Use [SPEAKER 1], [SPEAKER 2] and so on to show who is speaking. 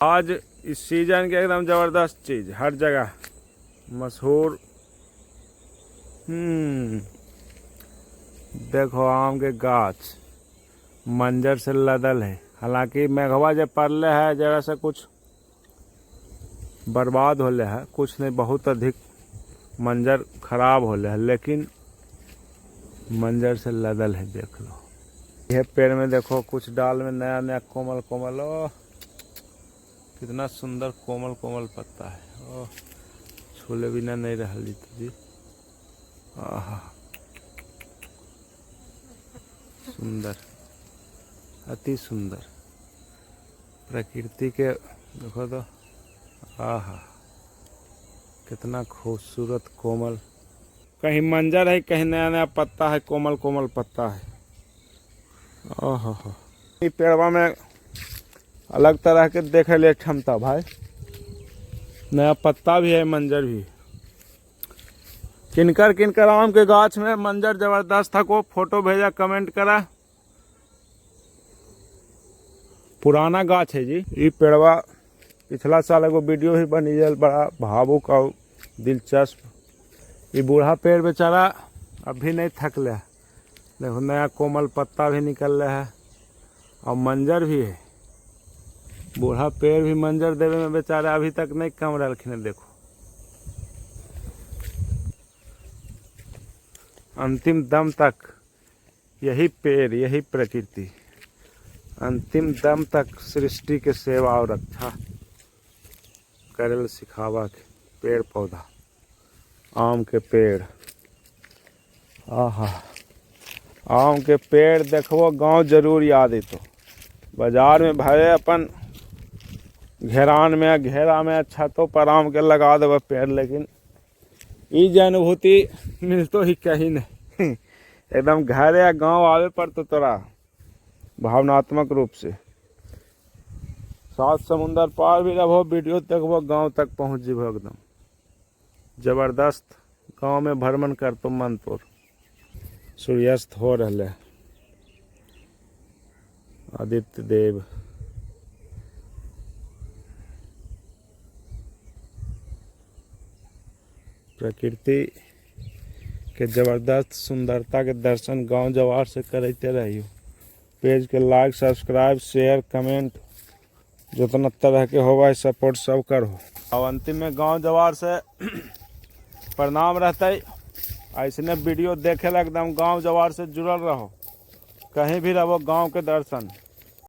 [SPEAKER 1] आज इस सीजन के एकदम जबरदस्त चीज हर जगह मशहूर। देखो आम के गाछ मंजर से लदल है। हालांकि मेघवा जब पड़ले है जरा सा कुछ बर्बाद होले है, कुछ नहीं, बहुत अधिक मंजर खराब होले है, लेकिन मंजर से लदल है। देख लो यह पेड़ में देखो कुछ डाल में नया नया कोमल कोमल, ओ कितना सुंदर कोमल कोमल पत्ता है। ओह छूले बिना नहीं रह जी। आहा सुंदर, अति सुंदर प्रकृति के देखो तो। आहा कितना खूबसूरत कोमल, कहीं मंजर है, कहीं नया नया पत्ता है, कोमल कोमल पत्ता है। ओहो हो, पेड़वा में अलग तरह के देखे ले क्षमता भाई, नया पत्ता भी है, मंजर भी। किनकर किनकर आम के गाछ में मंजर जबरदस्त था को फोटो भेजा, कमेंट करा। पुराना गाछ है जी ये पेड़वा। पिछला साल एगो वीडियो भी बनी जल, बड़ा भावुक और दिलचस्प। ये बूढ़ा पेड़ बेचारा अभी नहीं थकले, देखो नया कोमल पत्ता भी निकल रहा है और मंजर भी है। बूढ़ा पेड़ भी मंजर देवे में बेचारा अभी तक नहीं कम रखने। देखो अंतिम दम तक यही पेड़, यही प्रकृति, अंतिम दम तक सृष्टि के सेवा और रक्षा करे सिखावा के पेड़ पौधा, आम के पेड़। आहा आम के पेड़ देखो गांव जरूर याद तो। बाजार में भरे अपन घेरान में, घेरा में छतों पर आम के लगा देवे पेड़, लेकिन ई जे अनुभूति मिलतो ही कहीं नहीं। एकदम घर या गांव आवे पर तो तोरा भावनात्मक रूप से सात समुंदर पार भी रहो, वीडियो देखबो गांव तक पहुंच जीबो एकदम जबरदस्त। गांव में भ्रमण कर तो मन तोर। सूर्यास्त हो रहा है, आदित्य देव प्रकृति के जबरदस्त सुंदरता के दर्शन गांव जवार से करते रहियो। पेज के लाइक सब्सक्राइब शेयर कमेंट जितना तरह के होगा सपोर्ट सब करो। और अंतिम में गांव जवार से प्रणाम रहते। ऐसने वीडियो देखे ला एकदम गांव जवार से जुड़ल रहो, कहीं भी रहो गांव के दर्शन।